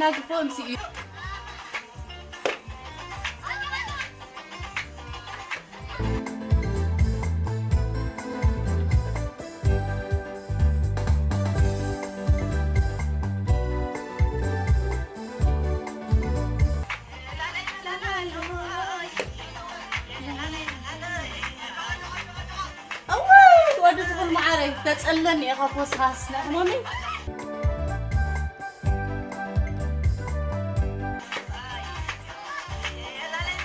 ናግፎ ምስ እዩ። እዋይ፣ ወዲ ትኹል መዓረይ፣ ተጸለኒ ኢኻ ኮስኻስ፣ ናይ ሕሞመይ።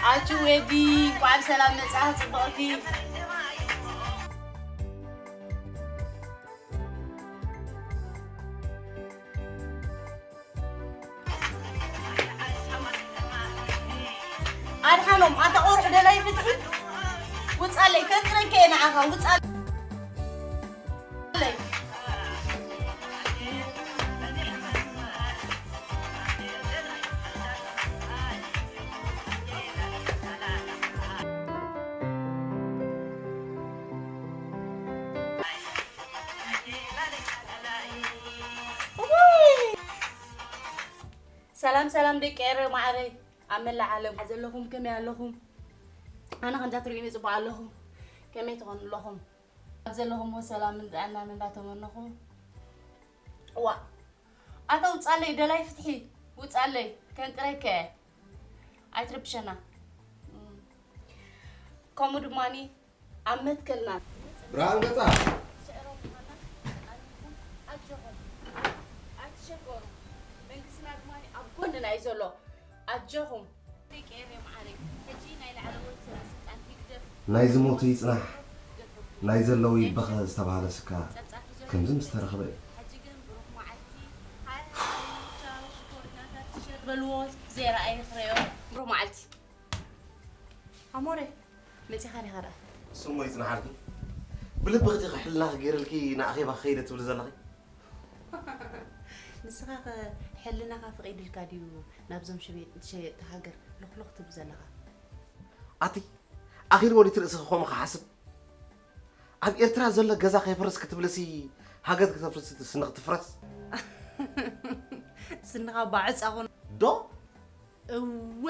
ኣቹ ዌዲ፣ እንኳዕ ብሰላም መጻኻ ጽቡቕቲ። ኣድሓኖም፣ ኣንታ ቆርሕ ደላይ ፍትሒ፣ ውጻለይ፣ ከንጥረከ እየ ንዓኻ፣ ውጻለይ። ሰላም ሰላም ደቂ ኤረ ማዕረይ ኣብ መላእ ዓለም ዘለኹም ከመይ ኣለኹም? ኣነ ከምዛ ትርእዩኒ ጽቡቕ ኣለኹ። ከመይ ትኾኑ ኣለኹም? ኣብ ዘለኹምዎ ሰላምን ጥዕናን እንዳተመነኹ። ዋ ኣታ ውጻለይ ደላይ ፍትሒ ውጻለይ ከንጥረከ ኣይትረብሸና። እም፣ ከምኡ ድማኒ ኣብ መትከልና ብርሃን ገጻ። ስዕሮም ምዃና ኣሚንኩም ኣጆኹም ኣይትሸገሩ። መንግስትና ድማ ኣብ ጎንና እዩ ዘሎ። ኣጆኹም ደቂ ኤረይ መዓረይ። ሕጂ ናይ ላዕለዎት ሰበ ስልጣን ህግደፍ ናይ ዝሞቱ ይጽናሕ፣ ናይ ዘለዉ ይበኸ ዝተባህለ ስካ ከምዚ ምስ ተረኽበ እዩ። ሕጂ ግን ብሩኽ መዓልቲ። ሃይ ሃይ ቻው ሽኮርኛታት ሸር በልዎ። ዘይረኣየ ክረዮ። ብሩኽ መዓልቲ። ኣሞረ፣ መጺኻ ዲኻ ደኣ? ስሙ ይጽናሓልኪ። ብልብኺ ዲኺ ሕልናኺ ገይረልኪ ንኣኼባ ክኸይደ ትብሊ ዘለኺ? ንስኻ ኸ ሕልናኻ ፈቒድልካ ድዩ ናብዞም ሸየ-፣ ሸየጥቲ ሃገር ሎኽሎኽ ትብል ዘለኻ? ኣቲ፣ ኣኺልዎ ድዩ እቲ ርእስኺ ከምኡ ክሓስብ? ኣብ ኤርትራ ዘሎ ገዛ ከይፈርስ ክትብልሲ ሃገር ክተፍርስ ስንኺ ትፍረስ? ስንኻ ባዕጻ ኹን። ዶ? እወ።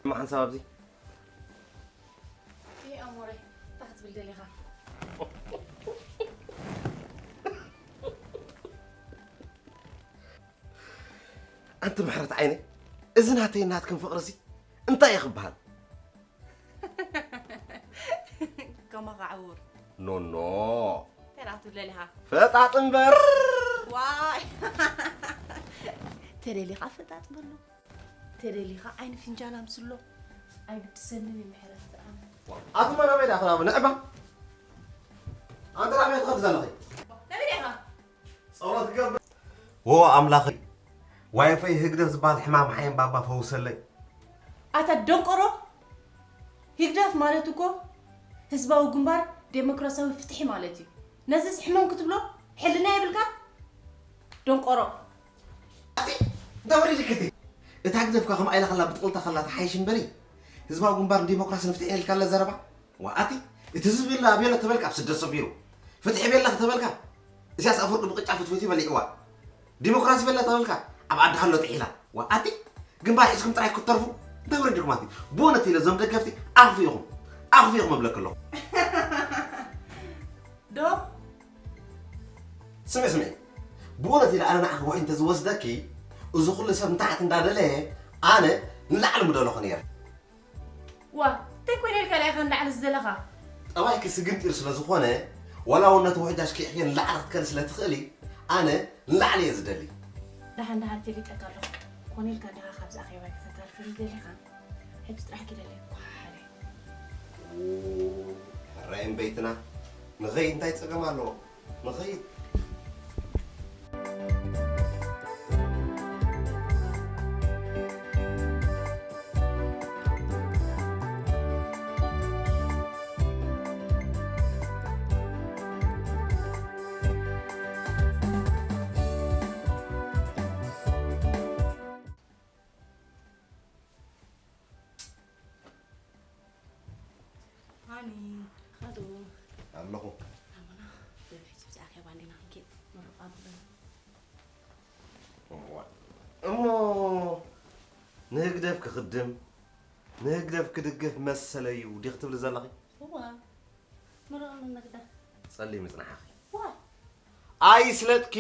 እማ ሓንሳብ ኣብዚ። ይሄ ኣሞረ፣ እንታይ ክትብል ደሊኻ? ኣንቲ ምሕረት ዓይነይ፣ እዚ ናተይ ናትክን ፍቕሪሲ እንታይ እዩ ክበሃል? ከማኻ ዕውር። ኖኖ። እንታይ ደኣ ክትብል ደሊኻ? ፈጣጥ እምበር። ዋይ። ተደሊኻ ፈጣጥ በሎ። ተደሊኻ ዓይኒ ፍንጃል ኣምስሎ። ኣይግድሰንን እዩ ምሕረት ኣነ። ኣቲ መናበይ ደኣ ክላቡ ንዕባ። ኣንቲ ናበይ ትኸዲ ዘለኺ? ናበይ ዲኻ? ጸሎት ክገብር። ዎ ኣምላኸይ፣ ዋይፈይ ህግደፍ ዝበሃል ሕማም ሓይን ባባ ፈውሰለይ። ኣታ ደንቆሮ፣ ህግደፍ ማለት እኮ ህዝባዊ ግንባር ዴሞክራሲያዊ ፍትሒ ማለት እዩ። ነዚስ ሕመም ክትብሎ ሕልና የብልካ? ደንቆሮ። ኣቲ፣ እንታይ ወሪድኪ እቲ? እታ ህግደፍካ ከምኣ ኢላ ከላ ብጥቕልታ ከላ ትሓይሽ እምበሪ፣ ህዝባዊ ግንባር ንዴሞክራሲ ንፍትሒ ኢልካለ ዘረባ? ዋኣቲ፣ እቲ ህዝቢ ቤላ ቤሎ ተበልካ ኣብ ስደት ሰፊሩ። ፍትሒ ቤላ ተበልካ፣ እስያስ ኣፈወርቂ ብቅጫ ፍትፊቱ በሊዕዋ። ዲሞክራሲ ቤላ ተበልካ፣ ኣብ ዓዲ ሃሎ ጥሒላ። ዋኣቲ፣ ግንባር ሒዝኩም ጥራይ ክትተርፉ፣ እንታይ ወረድኩም ኣቲ? ብእውነት ኢለ እዞም ደገፍቲ ኣኽፊእኹም፣ ኣኽፊእኹም እብለኪ ኣለኹ። ዶ? ስምዒ፣ ስምዒ። ብእውነት ኢለ ኣነ ንዓኺ ውሕጅ እንተዝወስደኪ፣ እዚ ኩሉ ሰብ ንታሕቲ እንዳደለየ፣ ኣነ ንላዕሊ ምደለኹ ነይረ። ዋ፣ እንታይ ኮይነ ኢልካ ደኣ ኢኻ ንላዕሊ ዝደለኻ? ጠባይኪ ስግንጢር ስለ ዝኾነ፣ ዋላ እውን ነቲ ውሕጅ ኣሽኪዕኪ ንላዕሊ ክትከዲ ስለ ትኽእሊ፣ ኣነ ንላዕሊ እየ ዝደሊ። ደሓን ደሓን ፈሊጠካ ኣለኹ። ኮነ ኢልካ ዲኻ ካብዚ ኣኼባ ከተታልፈኒ ደሊኻ? ሕጂ ጥራሕ ኪደለይ ኳሓሓለይ። ው፣ ሕራይ እምበይትና። ንኸይድ እንታይ ጸገም ኣለዎ? ንኸይድ። ሃኒ፣ ኸዱ። ኣለኹ። ኣመና፣ ደብረ ሕጂ ብዛዕባ ኣኼባ እንዲና ክንከይድ። እሞ ንህግደፍ ክኽድም ንህግደፍ ክድግፍ መሰለዩ ዲኽ ትብሊ ዘለኺ? እዋ፣ ምርቕ ምምግዳ። ጸሊም ይጽናሓኺ። ዋ! ኣይስለጥኪ።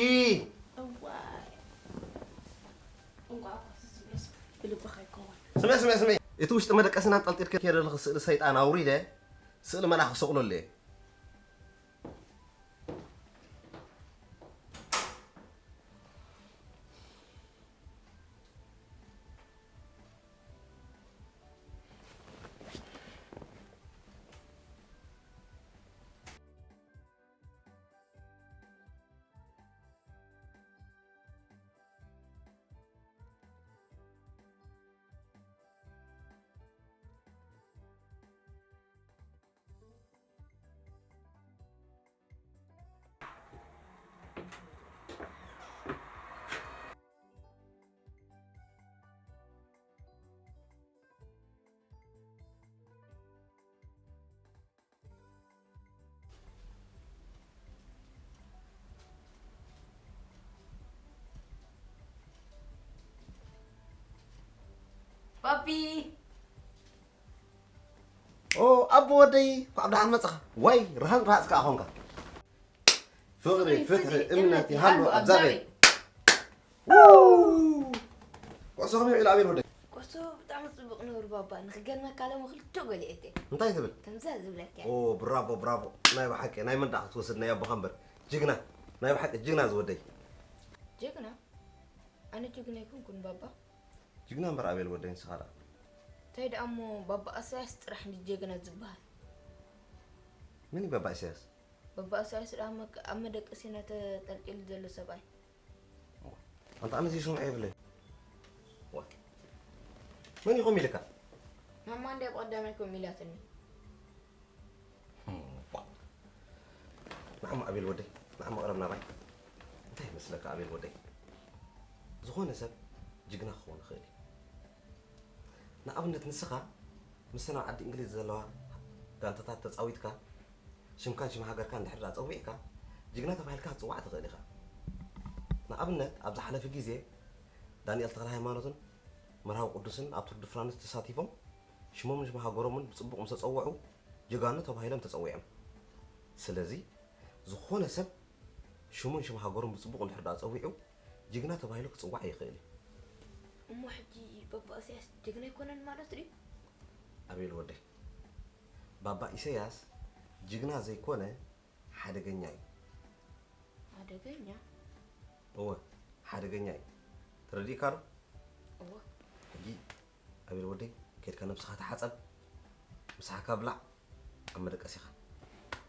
እዋይ። እንቋዕ እኮ ትዝብለስ ብልብኻ ይከውን። ስምዒ፣ ስምዒ፣ ስምዒ። እቲ ውሽጢ መደቀስና ጠልጢልኪ ዘለኺ ስእሊ ሰይጣን ኣውሪደ፣ ስእሊ መልኣኽ ክሰቕለሉ እየ። ፓፒ! ኦ፣ ኣቦ ወደይ፣ እንኳዕ ብደሓን መጻኻ። ዋይ፣ ርሃን ርሃጽ ከኣ ኾንካ። ፍቕሪ፣ ፍቕሪ፣ ፍትሒ፣ ፍትሒ፣ እምነት እምነት ይሃሉ ይሃሉ ኣብ ኣብ ዛቤል። ዛቤል። ው! ኩዕሶ ከመይ ውዒሉ ኣቤል ወደይ? ኩዕሶ ብጣዕሚ ጽቡቕ ነይሩ ባባ። ንኽገርመካ ሎሚ ክልተ ጎል ኣእትየ። እንታይ ትብል? ከምዛ ዝብለካ። ኦ፣ ብራቮ፣ ብራቮ። ናይ ብሓቂ፣ ናይ መን ደኣ ክትወስድ ናይ ኣቦኻ እምበር። ጅግና፣ ናይ ብሓቂ ጅግና ዝወደይ። ጅግና? ኣነ ጅግና ኣይኮንኩን ባባ። ጅግና እምበር ኣቤል ወደይ ንስኻ ደኣ። እንታይ ደኣ እሞ ባባ ኣሳያስ ጥራሕ እንዲ ጀግና ዝበሃል። መን እዩ ባባ ኢሳያስ? ባባ ኢሳያስ ደኣ መ-፣ ኣብ መደቀሲና ተጠልጢሉ ዘሎ ሰብኣይ። ኣንታ ኣነ ዘይሰምዖ የብለይ። ዋ። መን እዩ ከምኡ ኢልካ? ማማ እንድያ ብቐዳማይ ከምኡ ኢላትኒ። እም፣ ዋ። ንዓሞ ኣቤል ወደይ፣ ንዓሞ ቅረብ ናባይ። እንታይ ይመስለካ ኣቤል ወደይ? ዝኾነ ሰብ ጅግና ክኸውን ይኽእል እዩ። ንኣብነት ንስኻ ምስተን ኣብ ዓዲ እንግሊዝ ዘለዋ ጋንታታት ተጻዊትካ፣ ሽምካን ሽም ሃገርካን እንድሕር ደኣ ጸዊዕካ፣ ጅግና ተባሂልካ ክትጽዋዕ ትኽእል ኢኻ። ንኣብነት ኣብ ዝሓለፈ ግዜ ዳንኤል ተኽለሃይማኖትን መርሃዊ ቅዱስን ኣብ ቱር ድ ፍራንስ ተሳቲፎም፣ ሽሞምን ሽም ሃገሮምን ብጽቡቕ ምስ ተጸውዑ፣ ጀጋኑ ተባሂሎም ተጸዊዖም። ስለዚ፣ ዝኾነ ሰብ ሽሙን ሽም ሃገሩን ብጽቡቕ እንድሕር ደኣ ጸዊዑ፣ ጅግና ተባሂሉ ክጽዋዕ ይኽእል እዩ። እሞ ሕጂ ባባ ኢሳያስ ጅግና ኣይኮነን ማለት ድዩ? ኣቤል ወደይ፣ ባባ ኢሳያስ ጅግና ዘይኮነ ሓደገኛ እዩ። ሓደገኛ? እወ፣ ሓደገኛ እዩ። ተረዲእካ ዶ? እወ። ሕጂ ኣቤል ወደይ፣ ከድካ ነብስኻ ተሓጸብ፣ ምሳሕካ ብላዕ፣ ኣብ መደቀሲኻ።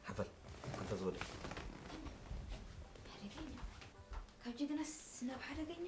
ሓንፈል፣ ሓንፈል ዝወደይ። ሓደገኛ? ካብ ጅግናስ ናብ ሓደገኛ?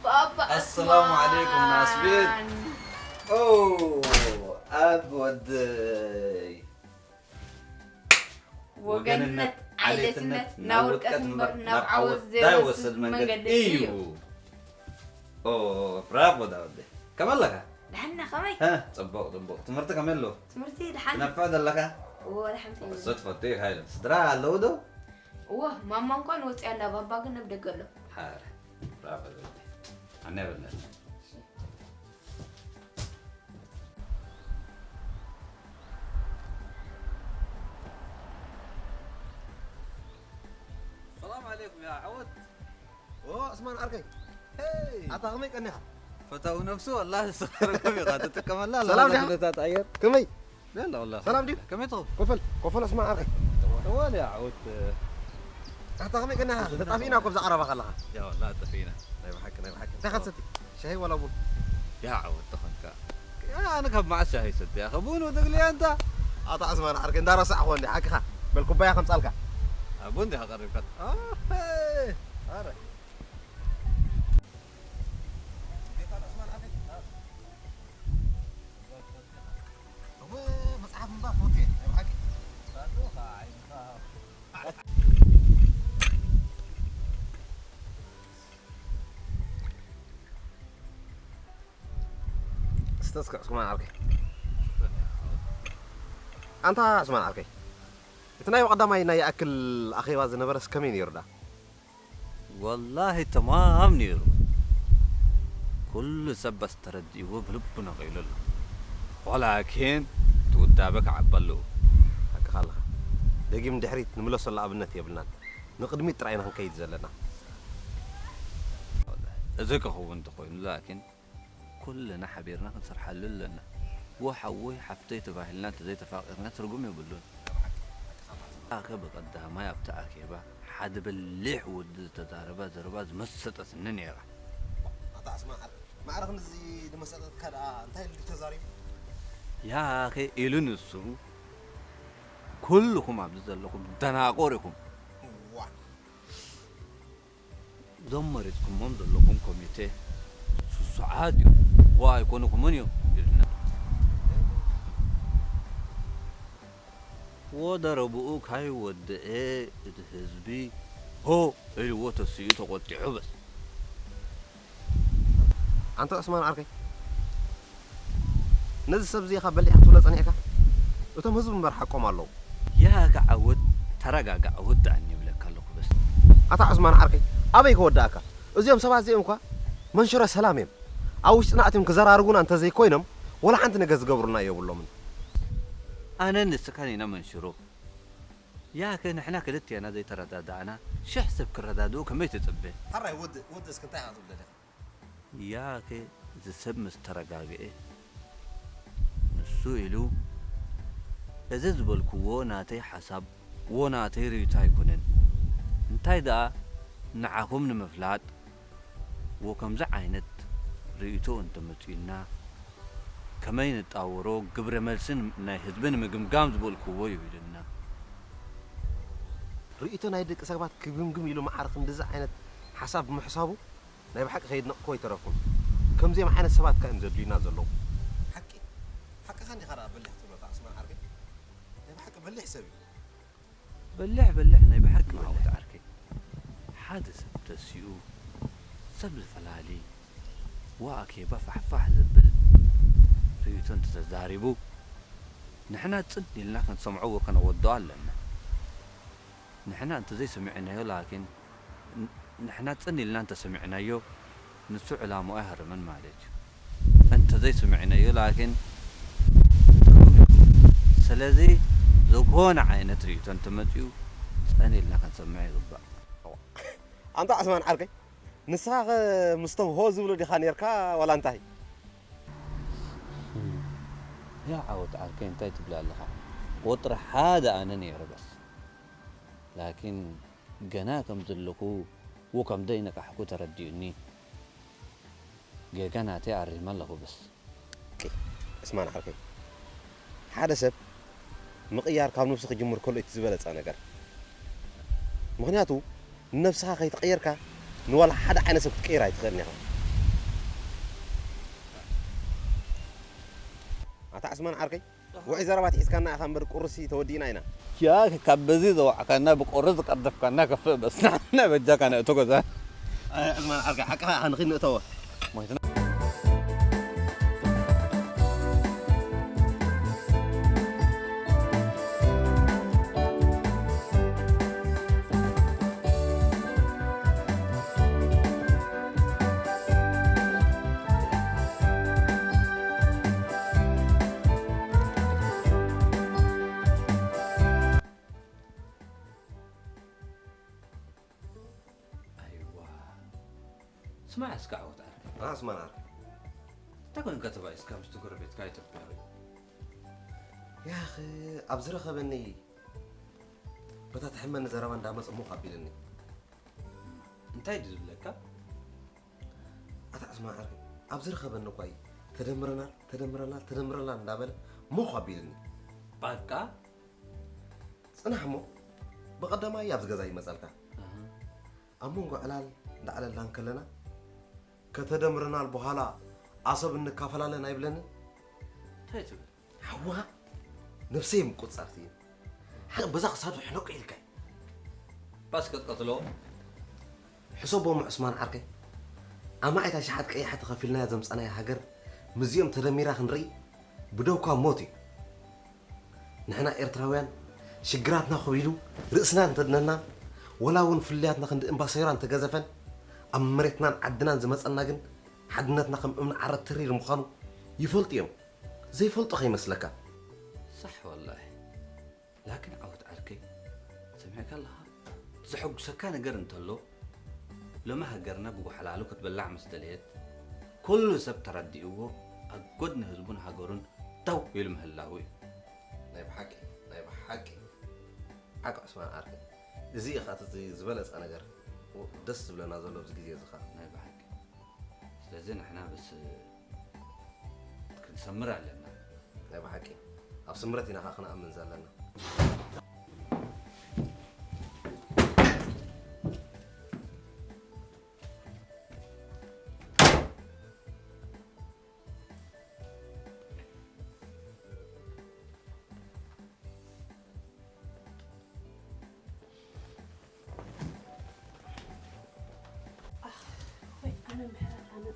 ባባ ኣሰላሙ ዓለይኩም ናስቢር። ኣስማን። ኦ፣ ኣብ ወደይ። ወገንነት፣ ወገንነት፣ ዓሌትነት ዓሌትነት ናብ ናብ ውድቀት ውድቀት እምበር እምበር ናብ ናብ ዓወት ዓወት ዘይወስድ ዘይወስድ መንገዲ መንገዲ እዩ። እዩ። ኦ፣ ብራቮ ዳውዴ። ከመይ ኣለካ? ደሓና ከመይ? ሀ፣ ጽቡቕ፣ ጽቡቕ። ትምህርቲ ከመይ ኣሎ? ትምህርቲ ደሓን። ትነፍዕ ዘለካ? እዎ፣ ደሓን እዩ። እሱ ትፈቱ እዩ፣ ሃይለ። ስድራ ኣለዉ ዶ? እዎ፣ ማማ እንኳን ወፂኣ ኣላ፣ ባባ ግን ኣብ ደገ ኣሎ። ሓረ፣ ብራቮ ዳውዴ። ኣነ የብልናን። ሰላም ዓለይኩም ያ ዓወት። ኦ፣ ዑስማን ዓርከይ። ሄይ። ኣታ ከመይ ቀኒኻ? ፈታዊ ነብሱ ወላ ዝተረከብ ኢኻ ትጥቀመላ ኣለኻ ሰላም እዛ ዲኻ? ኩነታት ኣየር። ከመይ? ደላ ወላ። ሰላም ድዩ? ከመይ ትኸው? ኮፈል፣ ኮፈል ኣስማ ዓርከይ። ጠዋል ያ ዓወት። ኣታ ከመይ ገና ተጣፊእና እኮ ብዛ ቀረባ ከለኻ። ያ ወላ ጠፊእና። ናይ ብሓቂ፣ ናይ ብሓቂ። እንታይ ኻትሰቲ? ሻሂ ዋላ ቡን? ያ ዓወት ተኾንካ። ያ ኣነ ካብ መዓስ ሻሂ ሰትያ? ከቡን ወደግልያ እንታ። ኣታ ኣስማ ዓርከይ እንዳረሳዕኹ እንዲ ሓቅኻ። በል ኩባያ ከምጻልካ። ኣቦ እንዲ ሃቀሪብካ። ኣረ። መጽሓፍ ምንባብ ፈትየ ናይ ብሓቂ። ስተስከ ዑስማን ዓርከይ። ኣንታ ዑስማን ዓርከይ፣ እቲ ናይ ቀዳማይ ናይ ይኣክል ኣኼባ ዝነበረስ ከመይ ነይሩ ዳ? ወላሂ ተማም ነይሩ። ኩሉ ሰብ በስ ተረዲእዎ ብልቡ ነቒሉ ኣሎ። ወላኪን እቲ ውዳበ ክዓቢ ኣለዎ። ሓቅኻ ኣለኻ። ደጊም ንድሕሪት ንምለሰሉ ኣብነት የብልናን። ንቕድሚት ጥራይ ኢና ክንከይድ ዘለና። እዚ ክኸውን እንተኾይኑ ላኪን ኩልና ሓቢርና ክንሰርሓሉ ኣለና። ወ ሓወይ ሓፍተይ ተባሂልና እንተዘይተፋቒርና ትርጉም የብሉን። ኣኸ ብቐዳማይ ኣብቲ ኣኼባ ሓደ በሊሕ ወዲ ዝተዛረባ ዘረባ ዝመሰጠትኒ ነይራ። ኣታ ኣስማ ዓርከይ፣ ማዕረ ክንድዚ ዝመሰጠትካ ደኣ እንታይ ኢሉ ተዛሪቡ? ያኸ ኢሉ ንሱ፣ ኩልኹም ኣብዚ ዘለኹም ደናቑር ኢኹም። ዋ። እዞም መሪጽኩሞም ዘለኹም ኮሚቴ ስሱዓት እዮም፣ ዋ ኣይኮንኹምን እዮም ኢሉና። ወደረብኡ ካይወድኤ እቲ ህዝቢ ሆ ኢልዎ ተሲኡ ተቖጢዑ በስ። ኣንታ ዑስማን ዓርከይ፣ ነዚ ሰብ እዚ ኢኻ በሊሕ ክትብሎ ጸኒሕካ? እቶም ህዝቢ እምበር ሓቆም ኣለዉ። ያከ ዓወት ተረጋጋዕ፣ ወድኣኒ ይብለካ ኣለኹ በስ። ኣታ ዑስማን ዓርከይ፣ ኣበይ ክወድኣካ? እዚኦም ሰባት እዚኦም እኳ መንሽሮ ሰላም እዮም። ኣብ ውሽጥና ኣትዮም ክዘራርጉና እንተዘይኮይኖም፣ ወላ ሓንቲ ነገር ዝገብሩልና የብሎምን። ኣነን ንስኻን ኢና መንሽሮ። ያከ ንሕና ክልቴና ዘይተረዳዳእና፣ ሽሕ ሰብ ክረዳድኡ ከመይ ትጽበ? ሕራይ ወዲ፣ ወዲ እስኪ እንታይ ኢኻ ትብል ደሊኻ? ያከ እዚ ሰብ ምስ ተረጋግኤ፣ ንሱ ኢሉ፣ እዚ ዝበልክዎ ናተይ ሓሳብ ወ ናተይ ርእይቶ ኣይኮነን። እንታይ ደኣ ንዓኹም ንምፍላጥ ወ ከምዚ ዓይነት ርእይቶ እንተመጺኡና፣ ከመይ ንጣወሮ ግብረ መልሲ ን-፣ ናይ ህዝቢ ንምግምጋም ዝበልክዎ እዩ ኢሉና። ርእይቶ ናይ ደቂ ሰባት ክግምግም ኢሉ መዓረ ክንድዚ ዓይነት ሓሳብ ብምሕሳቡ ናይ ብሓቂ ከየድነቕኩዎ ኣይተረፍኩን። ከምዚኦም ዓይነት ሰባት ከ እዮም ዘድልዩና ዘለዉ። ሓቂ፣ ሓቅኻ እንዲኻ ደኣ በሊሕ ትብሎ፣ ኣታ ዑስማን ዓርከይ። ናይ ብሓቂ በሊሕ ሰብ እዩ። በሊሕ፣ በሊሕ፣ ናይ ብሓቂ በሊሕ። ዓወት ዓርከይ። ሓደ ሰብ ተሲኡ፣ ሰብ ዝፈላሊ፣ ወ ኣኬባ ፋሕፋሕ ዘብል ርእይቶ እንተተዛሪቡ፣ ንሕና ጽን ኢልና ክንሰምዖ ወ ከነወድኦ ኣለና። ንሕና እንተዘይሰሚዕናዮ ላኪን፣ ን-፣ ንሕና ጽን ኢልና እንተሰሚዕናዮ፣ ንሱ ዕላምኡ ኣይሃርምን ማለት እዩ። እንተዘይሰሚዕናዮ ላኪን፣ ትርጉም የብሉን። ስለዚ፣ ዝኾነ ዓይነት ርእይቶ እንተመጺኡ፣ ጸን ኢልና ክንሰምዕ ይግባእ። ኣንታ ዑስማን ዓርከይ፣ ንስኻ ኸ ምስቶም ሆ ዝብሉ ዲኻ ኔርካ ዋላ እንታይ? ያ ዓወት ዓርከይ፣ እንታይ ትብል ኣለኻ? ቁጽሪ ሓደ ኣነ ኔረ በስ። ላኪን ገና ከም ዘለኹ ወከም ዘይነቃሕኩ ተረዲኡኒ። ጌጋ ናተይ ኣሪመ ኣለኹ በስ። ኦኬ፣ እስማን ዓርከይ፣ ሓደ ሰብ ምቕያር ካብ ነብሱ ክጅምር ከሎ እቲ ዝበለጸ ነገር። ምኽንያቱ ንነብስኻ ከይተቐየርካ ንዋላ ሓደ ዓይነት ሰብ ክትቀይር ኣይትኽእልን ኢኻ። ኣታ ዕስማን ዓርከይ፣ ውዑይ ዘረባ ትሒዝካና ኢኻ እምበር ቁርሲ ተወዲእና ኢና። ያ ካብ በዚ ዘውዓካና ብቆሪ ዝቀርደፍካና ከፍእ በስ ንዓና በጃካ ነእቶ ገዛ። ኣይ፣ ዕስማን ዓርከይ፣ ሓቅኻ ኢኻ፣ ንኺድ ንእተዎ። ሞይትና። ኣይዋ። ስማዕ እስከ ዓወት ዓርከይ። ኣስማን ዓርከይ። እንታይ ኮንካ ተባኢስካ ምስቲ ጎረቤትካ ኢትዮጵያዊ? ያኽ፣ ኣብ ዝረኸበኒ በታ ትሕመኒ ዘረባ እንዳመጸ ሞኽ ኣቢልኒ። እንታይ ድዩ ዝብለካ? ኣታ ዕስማን ዓርከይ፣ ኣብ ዝረኸበኒ እኳ እዩ ተደምረናል፣ ተደምረናል፣ ተደምረናል እንዳበለ ሞኽ ኣቢልኒ። ባቃ? ጽናሕ እሞ፣ ብቐዳማይ ኣብዚ ገዛ ይመጸልካ። ኣሃ። ኣብ መንጎ ዕላል እንዳዕለልና እንከለና፣ ከተደምረናል በኋላ ኣሰብ እንካፈላለን ኣይብለንን? እንታይ ትብል? ሓውኻ ነብሰይ ምቁጽጻር ስኢነ። ሓደ በዛ ክሳዱ ሕነቁ ኢልካ። ባስ ክትቀትሎ? ሕሰቦ እሞ ዕስማን ዓርከይ፣ ኣማኢት ኣሽሓት ቀያሕቲ ከፊልናያ ዘምጻናያ ሃገር ምስዚኦም ተደሚራ ክንርኢ ብደውካ ሞት እዩ። ንሕና ኤርትራውያን ሽግራትና ከቢዱ ርእስና እንተድነና፣ ወላ እውን ፍልልያትና ክንዲ እምባ ሰይራ እንተገዘፈን፣ ኣብ መሬትናን ዓድናን ዝመጸና ግን ሓድነትና ከም እምኒ ዓረት ተሪር ምዃኑ ይፈልጡ እዮም። ዘይፈልጡ ከይመስለካ። ሳሕ ወላሂ። ላኪን ዓወት ዓርከይ፣ ሰሚዕካ ኣለኻ? ዘሐጉሰካ ነገር እንተሎ፣ ሎሚ ሃገርና ብጓሓላሉ ክትብላዕ ምስ ደለየት፣ ኩሉ ሰብ ተረዲእዎ ኣብ ጎድኒ ህዝቡን ሃገሩን ደው ኢሉ ምህላዉ እዩ። ናይ ብሓቂ፣ ናይ ብሓቂ። ሓቂ ዕስማን ዓርከይ። እዚ እዩ ኸኣ እቲ ዝበለጸ ነገር። ደስ ዝብለና ዘሎ ኣብዚ ግዜ እዚ ኸኣ። ናይ ብሓቂ። ስለዚ ንሕና ምስ ክንሰምር ኣለና። ናይ ብሓቂ። ኣብ ስምረት ኢና ኸኣ ክንኣምን ዘለና። ኣኽ፣ ወይ ኣነ ምሕረት፣ ኣነ፣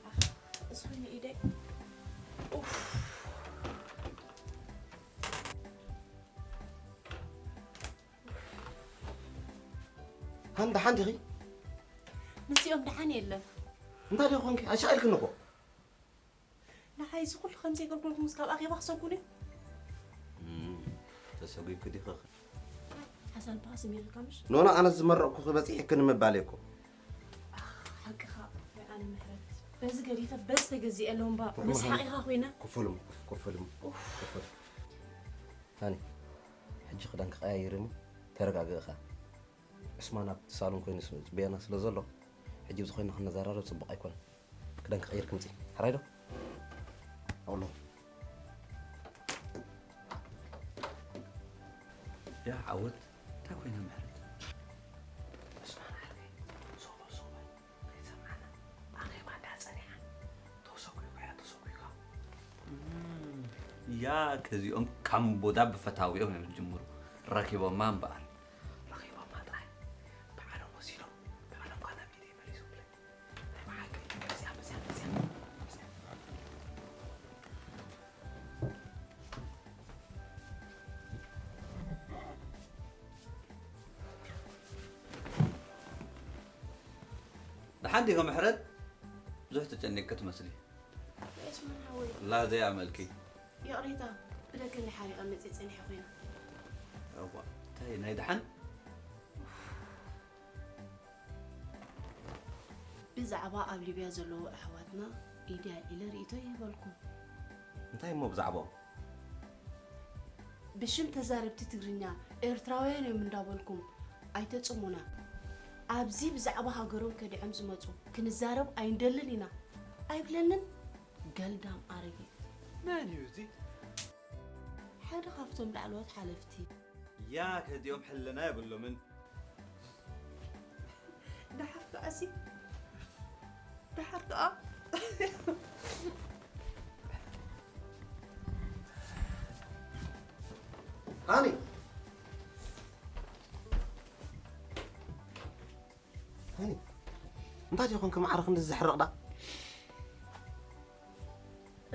ኣኽ፣ እሱ ኢደይ። ኡፍ። ሃኒ፣ ደሓን ዲኺ? ምስዚኦም ደሓን የለን። እንታይ ዲኺ ኮንኪ? ኣሻቒልክኒ እኮ። ንዓይ እዚ ኩሉ ከም ዘየገልገልኩምስ ካብ ኣኼባ ክሰጉኒ? እም፣ ተሰጒግኪ ዲኺ? ሓሳን በኻ ስሚርካ ምሽ? ኖኖ፣ ኣነ ዝመረቕኩኺ በጺሕኪ ንምባል እኮ። ኣኽ፣ ሓቅኻ፣ ወይ ኣነ ምሕረት። በዚ ገዲፈ በዚ ተገዚኤ ኣለዎም ባ። ምስ መሃኒ። ሓቂኻ ኮይነ። ክፈሉም፣ ክፍ-፣ ክፈሉም፣ ኡፍ። ክፈሉም። ሃኒ፣ ሕጂ ክዳንኪ ቀያይርኒ፣ ተረጋግእኻ። ዕስማን ኣብቲ ሳሎን ኮይኑ ስ-፣ ጽበየና ስለ ዘሎ፣ ሕጂ ብዝኾይና ክንዘራረብ ጽቡቕ ኣይኮነን። ክዳን ክቕይር ክምጺ። ሕራይ ዶ? ኣውሎ። ያ ዓወት፣ እንታይ ኮይና ምሕረት? ዕስማን ዓርከይ፣ ሶበል ሶበል፣ ከይሰምዓና። ኣኼባ እንዳጸኒሓ። ተሰጒጉ እያ፣ ተሰጒጋ። እም፣ ያ ከዚኦም ካምቦዳ ብፈታዊኦም እዮም ዝጅምሩ። ረኺቦማ እምበኣር። ረኺቦማ ጥራይ። ባዕሎም ወሲዶም፣ ባዕሎም ከኣ ናብ ኢደይ መሊሶምለይ። ናይ ብሓቂ፣ መጺኣ፣ መጺኣ፣ መጺኣ፣ መጺኣ። ደሓን ዲኺ ምሕረት? ብዙሕ ተጨኒቅኪ ትመስሊ። ዑስማን ሓወይ። ላ ዘይኣመልኪ። ይቕሬታ፣ ብደገ እንድሓሪቐ መጺእ ጸኒሐ ኮይነ። እዋ፣ እንታይ ናይ ደሓን? ብዛዕባ ኣብ ሊብያ ዘለዉ ኣሕዋትና ኢደይ ኣልዒለ ርእይቶ ይህበልኩም። እንታይ እሞ ብዛዕባኦም? ብሽም ተዛረብቲ ትግርኛ ኤርትራውያን እዮም እንዳበልኩም ኣይተጽሙና። ኣብዚ ብዛዕባ ሃገሮም ከዲዖም ዝመጹ ክንዛረብ ኣይንደልን ኢና ኣይብለንን? ገልዳም ኣረጊት። መን እዩ እዚ? ሓደ ካብቶም ላዕለዎት ሓለፍቲ። ያ ከዚኦም ሕልና የብሎምን። ደሓር ከኣሲ፣ ደሓር ከኣ። ሃኒ! ሃኒ! እንታይ ደይኮንኪ ማዕረ ክንድዚ ዘሕርቕ ደኣ?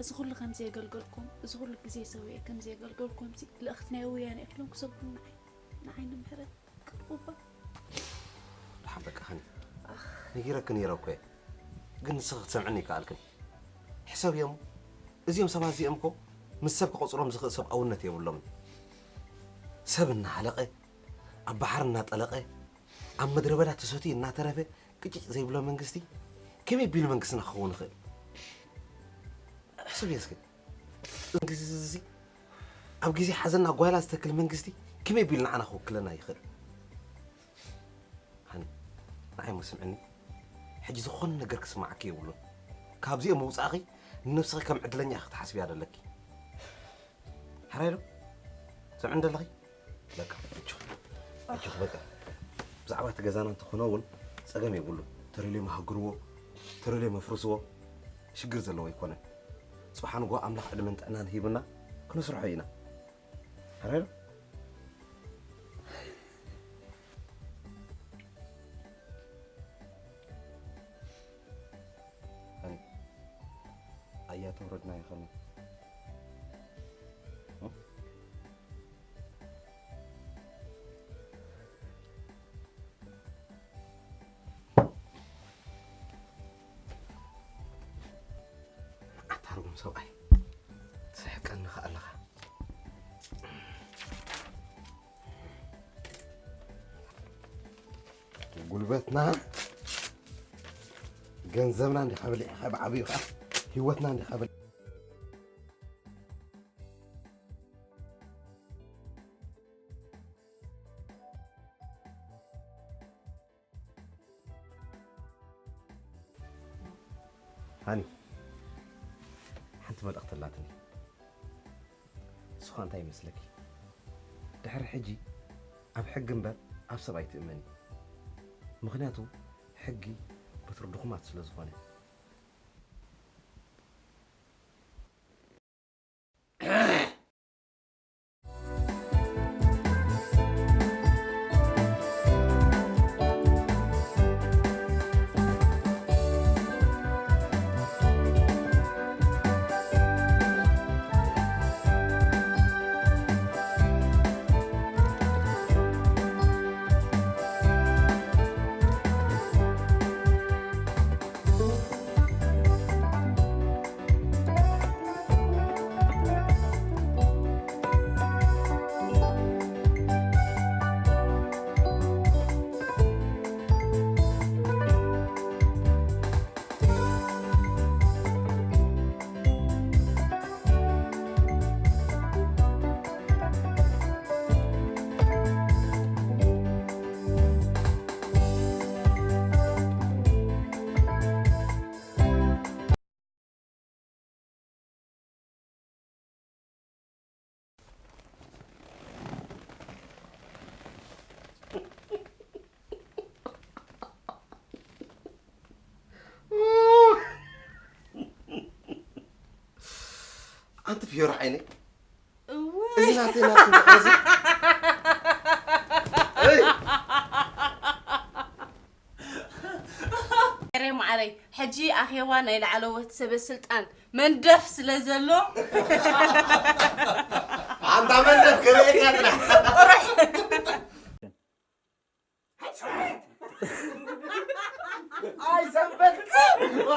እዚ ኩሉ ከም ዘየገልገልኩም፣ እዚ ኩሉ ግዜ ሰዊኤ ከም ዘየገልገልኩምሲ፣ ልእኽቲ ናይ ወያነ ኢኹም ክሰብኩ ንዓይ፣ ንዓይ ንምሕረት ቅርቡ እባ። ደሓን በቃ ሃኒ። ነጊረኪ ነይረ እኮ እየ። ግን ንስኺ ክትሰምዕኒ ኣይከኣልክን። ሕሰብዮ እሞ፣ እዚኦም ሰባት እዚኦም እኮ ምስ ሰብ ክቆጽሮም ዝኽእል ሰብኣውነት የብሎምን። ሰብ እናሃለቐ፣ ኣብ ባሕሪ እናጠለቐ፣ ኣብ ምድረ በዳ ተሰትዩ እናተረፈ ቅጭጭ ዘይብሎ መንግስቲ ከመይ ቢሉ መንግስትና ክኸውን ይኽእል? ትብየስክ መንግስቲ እዚ ኣብ ግዜ ሓዘና ጓይላ ዝተክል መንግስቲ ከመይ ቢሉ ንዓና ክውክለና ይኽእል? ሃኒ፣ ንዓይ ሞ ስምዕኒ፣ ሕጂ ዝኾነ ነገር ክስማዓኪ የብሉን። ካብዚኦም ምውጻእኺ ንነብስኺ ከም ዕድለኛ ኢኺ ክትሓስብያ ዘለኪ። ሕራይ ዶ? ስምዕኒ ደለኺ? በቃ፣ ኣጆኺ። ኣጆኺ፣ በቃ። ብዛዕባ እቲ ገዛና እንተኾነ እውን ጸገም የብሉን። ተደልዮም ሃግርዎ፣ ተደልዮም ኣፍርስዎ። ሽግር ዘለዎ ኣይኮነን። ጽባሕ ንግሆ ኣምላኽ ዕድመን ጥዕናን ሂቡና፣ ክንስርሖ ኢና። ሕራይ ዶ? ኣይ፣ ኣያ ተውረድና ይኸነ። ኣታርጉም ሰብኣይ፣ ትስሕቀኒ ኸኣ ኣለኻ። ጉልበትና፣ ገንዘብና እንዲኻ በሊዕኻ፣ ብዓብዩ ኸዓ ህይወትና እንዲኻ በሊዕኻ። ሃኒ፣ ሓንቲ መልእኽቲ ኣላትኒ። ንሱ ኸኣ እንታይ ይመስለኪ? ድሕሪ ሕጂ ኣብ ሕጊ እምበር ኣብ ሰብ ኣይትእመኒ። ምኽንያቱ ሕጊ በትሪ ድኹማት ስለ ዝኾነ። ኣንቲ ፍዮሪ ዓይነይ፣ እውይ። እዚ ናተይ ናትኪ ፍቕሪ እዚ። እይ! ኤረ ማዓረይ፣ ሕጂ ኣኼባ ናይ ላዕለዎት ሰበ ስልጣን መንደፍ ስለ ዘሎ ኣንታ መንደፍ ክርእየካ ጥራሕ። ቁሩሕ